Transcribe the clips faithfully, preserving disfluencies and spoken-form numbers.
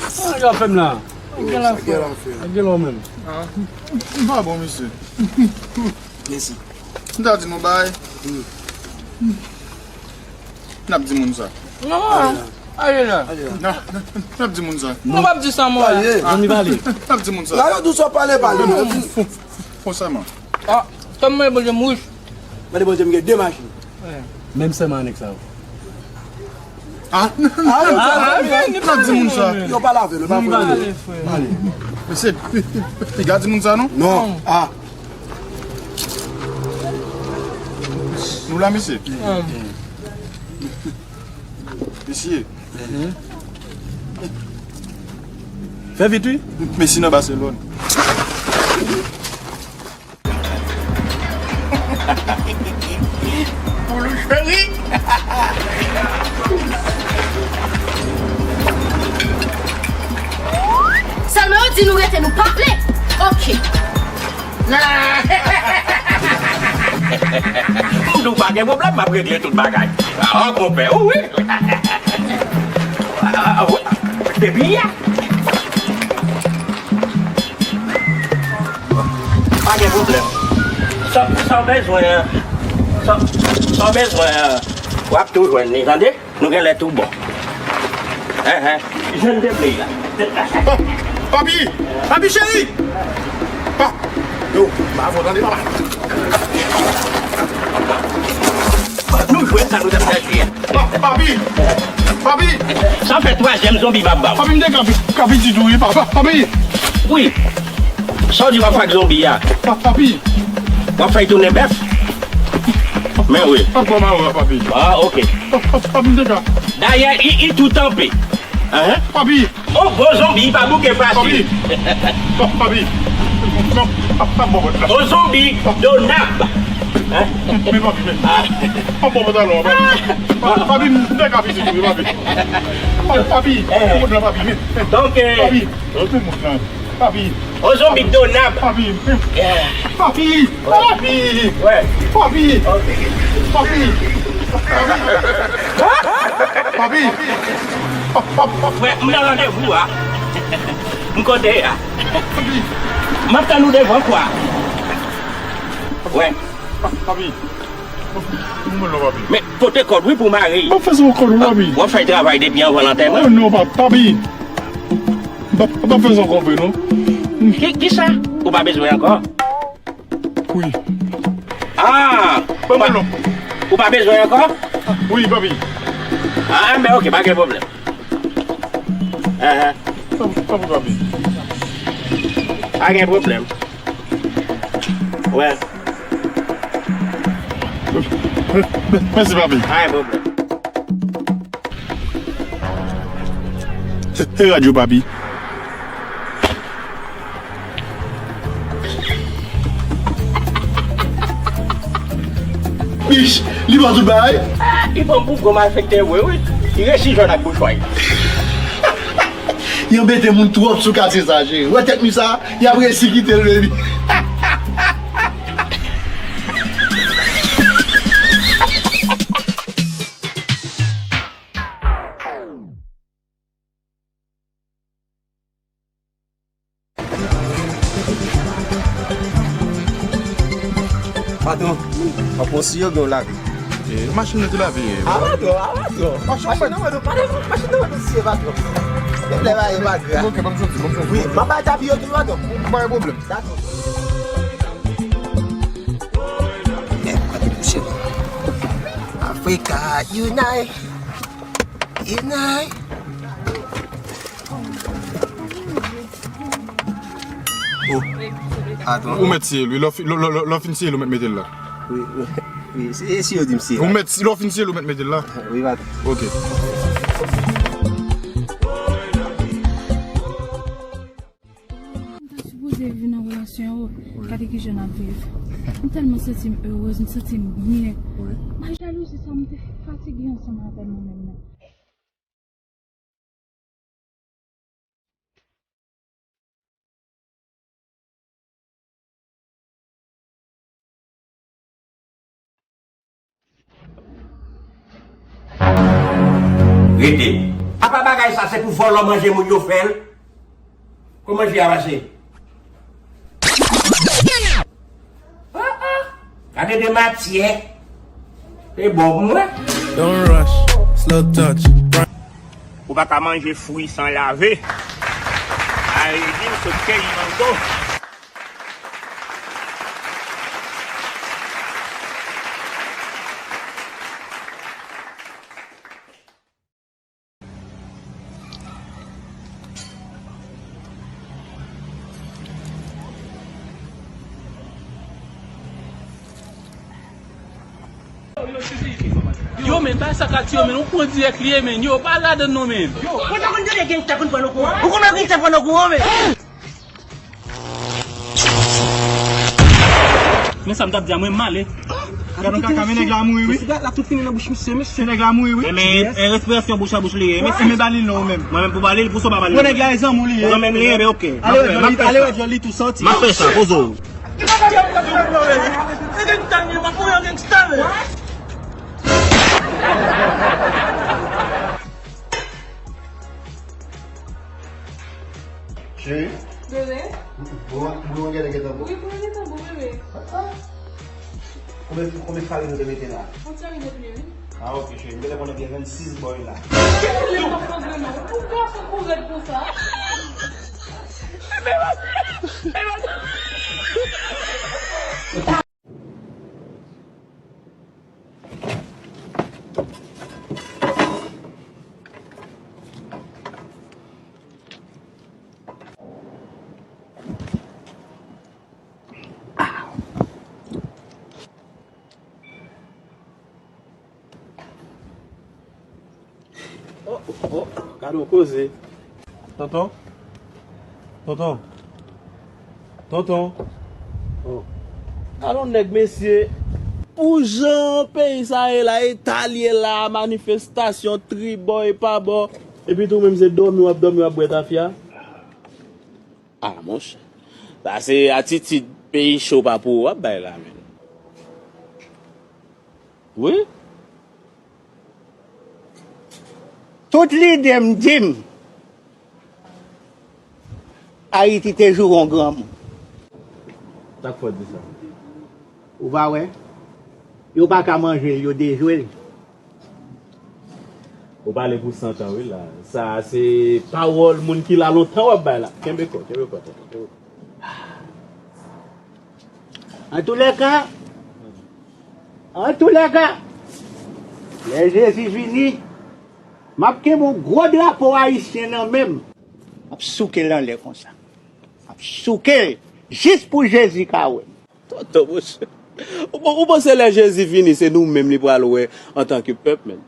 Sa w ap fè m la? Gen la fè. Gen la menm. M pa bon, mesye. Mèsi. M ta di nou bay. N ap di moun sa. Non, ale la. N ap di moun sa. Nou p ap di sa, mwen. Zanmi, pale. N ap di moun sa. La, yo di w sa, pale, pale. Fò sèman. Ah, kòm mwen, Bondye m wouch. Mande Bondye, m gen de machin. Menm sèman anèk sa yo. Ah, ah, ah, ah, n ap di moun sa. Yo pa lave, yo pa fè. Pale, frè. Mesye, piga di moun sa, non? Non. Ah. Nou la, mesye? Mesye. Fè vit, wi. Messi nan Barcelone. Poul cheri. Sèlman yo di nou rete, nou pa vle. Ok. M di w pa gen pwoblèm, m ap regle tout bagay. Ah, konpè, wi. Ah, ah, wi. Depi yè. Pa gen pwoblèm. Sa, sa w bezwen an, sa, sa w bezwen an, w ap tou jwenn li, tande? Nou genlè tou bon. Enhen. Jwenn de bley la. Pa-, papi! Papi cheri! Pa-, yo, pa fò tande, papa. Nou jwenn sa nou t ap chèche a. Pa-, papi! Papi! Sa fè twazyèm zonbi m ap ba w. Papi, m te ka, ka pitit ou, wi, papa. Papi! Wi. Sa w di w ap fè ak zonbi a? Pa-, papi! W ap fè l tounen bèf? Men wi. Papa, m a wè, papi. Ah, ok. Pa-, pa-, papi, m te ka. Dayè, i, i tou tanpe. Enhen. Papi! On bon zonbi pa bouke fasil. Papi! Pa-, papi! Non, pa, pa bon, bon. On zonbi donab. Hein? Men papi, men. Ah. Pa bon, bon, talon, papi. Pa-, papi, m te ka pitit, wi, papi. Pa-, papi, eh, bon, papi, men, men. Donk, eh, papi, men, bon, papi. On zonbi donab. Papi, men. Eh. Papi! Papi! Wè. Papi! Ok. Papi! Papi! Papi! Frè, m nan randevou a. M kote a. Papi! M ap tann ou devan kwa. Wè. Papi! M konn non, papi. Men pote kòd wi pou mare. M ap fè sa yon kòd wi, papi. W ap fè travay depi anvan lantèman. Non, non, pa-, papi. M p ap, m p ap fè sa yon kòd vre, non. Ki, kisa? Ou pa bezwen ankò? Wi. Ah! Ban mwen non. Ou pa bezwen ankò? Wi, papi. Ah, men ok, pa gen pwoblèm. Ahan. Tanpri, tanpri, papi. Pa gen pwoblèm. Wè. Mèsi, papi. Pa gen pwoblèm. E, e radyo, papi. Bich, li pran tout bagay. Ah, li pran pou gwo malfektè vre, wi. Li resi jwenn ak bouchway. Li anbete moun twòp sou katye sa, cheri. Wè tèt mi sa, y ap resi kite l, baby. Patwon, w ap pran siyo gen w lave? E, machin nan te lave yè. A patwon, a patwon. Machin nan mwen, nou pa lave, machin nan mwen, nou siye patwon. Depi lè bagay pa gra. Ok, ban m soti, ban m soti. Wi, m ap bay tapi yo tou, patwon. Pa gen pwoblèm. Dakò. Nèg pa debouse non. Africa unite. Unite. Oh. Patwon. Ou mèt siye l wi. Lè w fi-, lè, lè, lè, lè w fin siye l, ou mèt mete l la. Wi, wi, wi. Se, e si yo di m siye. Ou mèt, lè w fin siye l, ou mèt mete l la. Wi, patwon. Ok. M ta sipoze viv nan relasyon yo, wi. Gade kijan n ap viv. M tèlman santi m erez, m santi m byen. Wi. Mal jalouzi sa m te fatige ansanm avè l mwen menm nan. Rete. Apa bagay sa se pou vòlò manje moun yo fè l? Kòman manje a mache? Ah, ah. Gade de matyè. E bon pou mwen. Don't rush, slow touch. Ou pa ka manje fwi san lave. Sa vle di w sot keyi mango. Yo, men, bay sa ka tiye, men, ou pran dirèk li ye, men, yo, pa ladan non, men. Yo, mwen pa konn tande gangsta konn pran nan kouran. Ou konn gangsta pran nan kouran, men. Men sa m t ap di a, mwen m ale. Gad yon kaka, men nèg la mouri, wi. Sigarèt la tout fini nan bouch misye, mesye. Se nèg la mouri, wi. Men, men, respirasyon bouch a bouch li ye, mesye. Men ba li l non, ou menm. Mwen menm pou ba li l, pou sa w pa ba li l. Bon, nèg la e zanmi w li ye. Zanmi m li ye, men oke. Ale wè Jolly, ale wè Jolly tou soti. M ap fè sa, poze w. Cheri? Bebe? Bouyon, bouyon gentan gentan bon? Wi, bouyon gentan bon, bebe. Ah, ah. Konbyen, konbyen fari nou te mete la? Yon ti arive pli, wi. Ah, ok, cheri. M gentan konnen gen vennsis bòy la. Kèlè w ap koze non? Ou gason kou rèd konsa? Oh, oh, oh, gade yon koze. Tonton? Tonton? Tonton? Oh. Gade yon nèg, mesye. Pou jan peyi sa ye la, eta l ye la, manifestasyon tribò e pa bò. Epi tou, menm se dòmi w ap dòmi, w ap bwè tafya. Ah, monchè. Sa se atitid peyi cho pa pou ou w ap bay la, menm. Wi. Tout lide m di m, Ayiti te joure yon granmoun. Sa k fè w di sa? Ou pa wè? Yo pa ka manje l, yo dejwe l. Ou pale pou san tan, wi, la. Sa a se pawòl moun ki la lontan w ap bay la. Kenbe kò, kenbe kò, tonton, kenbe kò. Antoulèka, antoulèka, lè Jezi vini, m ap kenbe yon gwo drapo ayisyen nan men m. M ap souke l anlè konsa. M ap souke l jis pou Jezi ka wè m. Tonton, monchè. Ou, ou panse lè Jezi vini, se nou menm li pral wè antanke pèp, menm?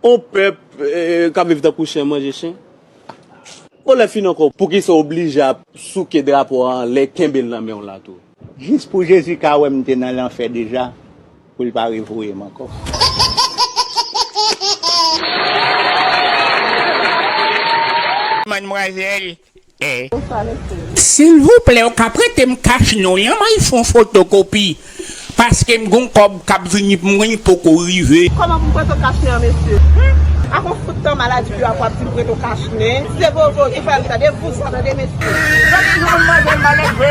On pèp, eh, k ap viv tankou chen, manje chen. Bon, lè fin ankò, poukisa w oblije ap souke drapo a anlè, kenbe l nan men w la tou? Jis pou Jezi ka wè m te nan lanfè deja, pou l pa revoye m ankò. Madmwazèl, Eh. Silvouplè, ou ka prete m kach non an, m al fè yon fotokopi. Paske m gon kòb k ap vini pou mwen, li poko rive. Kòman pou m prete w kach nen an, mesye? Ak yon fout tan maladi yo ap w ap di m prete w kach nen. Se vovo ki fè m tande vouzan, tande, mesye. Chak jou pou m manje, m pa leve.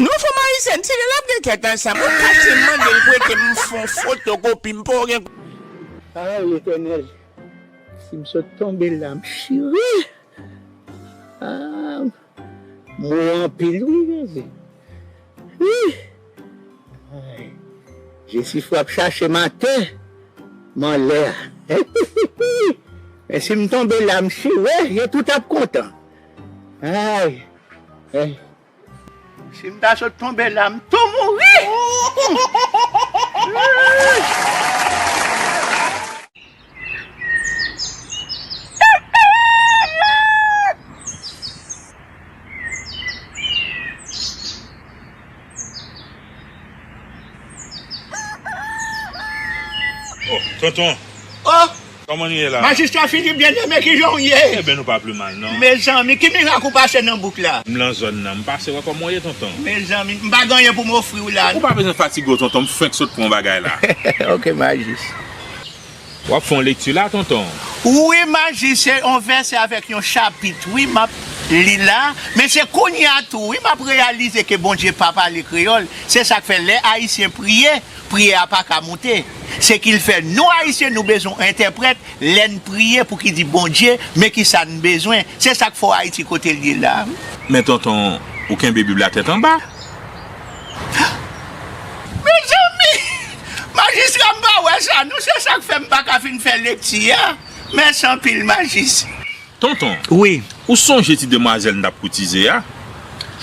Nou fanm ayisyèn, si l ap gen tèt ansanm, ou kache m mande l prete m fè yon fotokopi, m poko gen. Ah, Letènèl. Si m sot tonbe la, m chire. Ah, mou anpil, wi, Jezi. Wi. Ay. Jesifra ap chache m atè, m anlè a. Men si m tonbe la, m chire, yo tout ap kontan. Ay. Ay. Si m ta sot tonbe la, m tou mouri. Oh, tonton. Oh! Kòman nou ye la? Majistra Philippe Bien-Aimé, kijan w ye? Eben, nou pa pli mal, non. Mezanmi, ki mirak ou pase nan bouk la? M lan zòn nan. M pase wè kòman w ye, tonton. Mezanmi, m pa gen anyen pou m ofri w la, non. Ou pa bezwen fatige w, tonton. M fenk sot pran yon bagay la. Ok, majis. W ap fè yon lekti la, tonton? Wi, majis, se yon vèsè avèk yon chapit, wi, m ap li la. Men se kounye a tou, wi, m ap reyalize ke Bondye pa pale kreyòl. Se sa k fè lè Ayisyen priye, priyè a pa ka moute. Se ki l fè nou Ayisyen, nou bezwen entèprèt lè n priye pou ki di Bondye, men ki sa n bezwen. Se sa k fè w Ayiti kote l ye la. Men tonton, ou kenbe Bib la tèt anba? Mezanmi! Majistra, m pa wè sa, non, se sa k fè m pa ka fin fè lekti a. Mèsi anpil, majis. Tonton, wi, ou sonje ti demwazèl n t ap koutize a?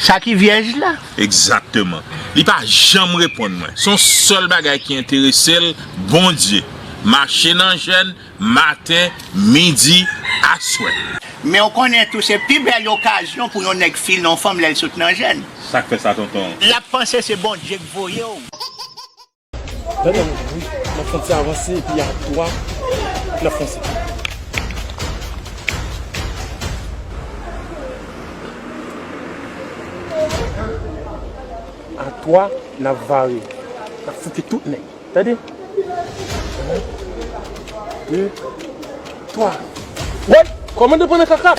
Sa ki vyèj la? Egzakteman. Li pa janm reponn mwen. Se yon sèl bagay ki enterese l, Bondye. Mache nan jèn, maten, midi, aswè. Men w konnen tou, se pi bèl okazyon pou yon nèg file yon fanm lè l sot nan jèn. Sa k fè sa, tonton? L ap panse se Bondye k voye w. Tande, wi, n ap fè yon ti avanse, epi a twa, n ap fonse. A twa, n ap vare. N ap fouke tout nèg. Tande? De, twa. Woy! Kòmande pran nan kaka!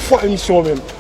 Fwa emisyon an menm.